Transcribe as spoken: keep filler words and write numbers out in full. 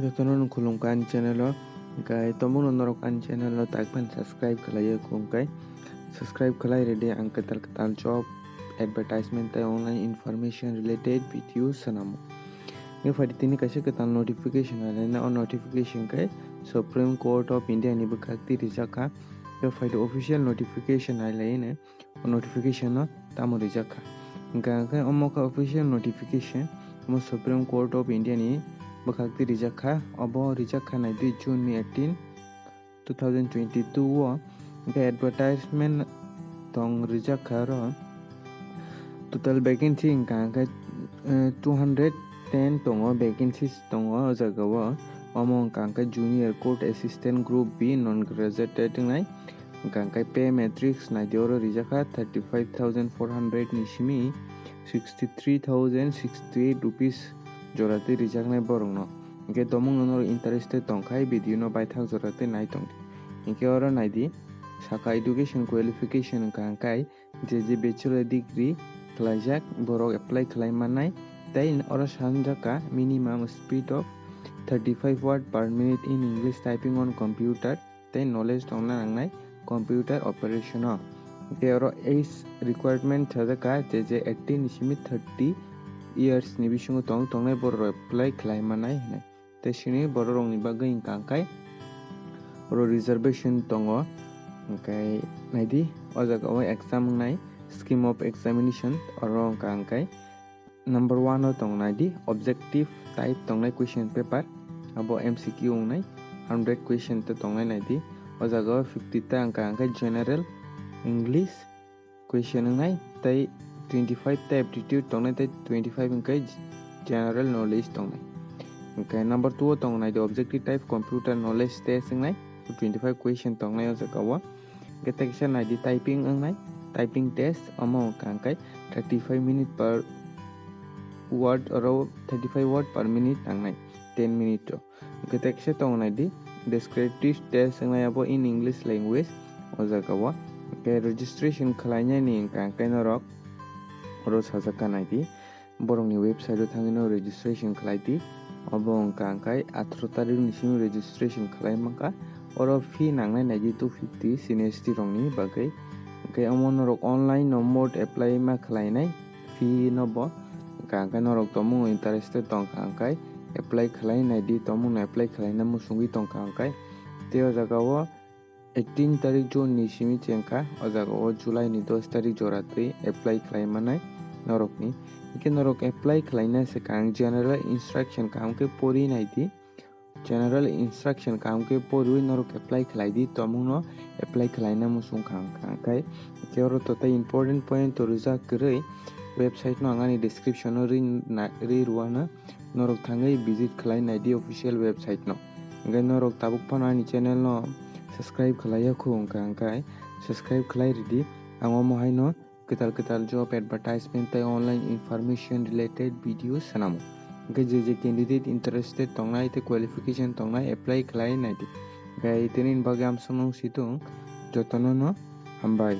Jotono no khulumkha ani channel o, hwnkhe tomungno norok ani channel o tak phano subscribe khlaiya khungkhe subscribe khlai rwdi, ang kwtal kwtal job advertisement tei online information related video swnamo. Hwnkhe phaidi tini kaisa kwtal notification nailai na, o notification khe Supreme Court of India ni bwkhak twi rijak kha. Hwnkhe phaidi official notification nailai no. Notification no tamo rijak kha. Hwnkha hwnkhe omo kha official notification, omo Supreme Court of India ni bwkhak twi rijak kha. Obo rijak kha naidi June ni eighteen, two thousand twenty-two o. Hwnkhe advertisement tong rijak kha oro. Total vacancy hwnkha hwnkhe, eh, two hundred ten tongo, vacancies tongo o jaga o. Omo hwnkha hwnkhe Junior Court Assistant Group B non gazetted wngnai. Hwnkha hwnkhe pay matrix naidi oro rijak kha thirty five thousand four hundred ni simi sixty three thousand sixty eight rupees jora twi rijaknai borokno. Hwnkhe tomungno norok interested tongkha video no baithak jora twi nai tongdi. Hwnkhe oro naidi saka education qualification hwnkha hwnkhe J J bachelor degree khlaijak borok apply khlai mannai tei oro sanjak kha minimum speed of thirty five word per minute in English typing on computer tei knowledge tongna nangnai computer operation o. Tei oro age requirement sajak kha je je eighteen ni simi thirty years ni bisingo tong tongnai borok apply khlai mannai hinwi. Tei sini borok rokni bagwi hwnkha hwnkhe oro reservation tongo. Hwnkhe naidi o jaga o exam wngnai scheme of examination oro hwnkha hwnkhe Number one o tong naidi objective type tongnai question paper, abo M C Q wngnai, hundred question ta tongnai naidi. O jaga o fifty ta hwnkha hwnkhe general English question wngnai, tei twenty five ta aptitude tongnai, tei twenty five hwnkhe general knowledge tongnai. Hwnkhe number two o tong naidi objective type computer knowledge test wngnai, twenty five question tongnai o jaga o. Hwnkhe tekisa naidi typing wngnai, typing test, omo hwnkha hwnkhe thirty five minute per word oro thirty five word per minute nangnai, ten minute o. Hwnkhe tekisa tong naidi descriptive test wngnai abo in English language o jaga o. Hwnkhe registration khlainani hwnkha hwnkhe norok oro sajak kha naidi. Borokni website o thangwi no registration khlai di. Obo wngkha hwnkhe atharo tarikni simi registration khlai mankha. Oro fee nangnai naidi two fifty C N S T rokni bagwi. Hwnkhe omo norok online no mode apply ma khlainai fee no bo. Hwnkha hwnkhe norok tomung interested tongkha hwnkhe apply khlai naidi, tomung no apply khlaina muchungwi tongkha hwnkhe. Tei o jaga o Eighteen tarik June ni simi chengkha, o jaga o July ni dos tarik jora twi apply khlai manai norokni. Hwnkhe norok apply khlaina swkang general instruction kaham khe pori nai di. General instruction kaham khe poriwi norok apply khlai di, tomungno apply khlaina muchung kha hwnkha. Hwnkhe oro totai important point o rijak kwrwi website no ang ani description o ri na-, ri rwano. Norok thangwi visit khlai nai di official website no. Hwnkhe norok tabuk phano ani channel no subscribe khlai ya khu wngkha, hwnkhe subscribe khlai ridi. Ang omo haino kwtal kwtal job advertisement tei online information related video swnamo. Hwnkhe je je candidate interested tongnai tei qualification tongnai apply khlai nai di. Hwnkhe tini bagwi amsong nung situng jotono no hambai.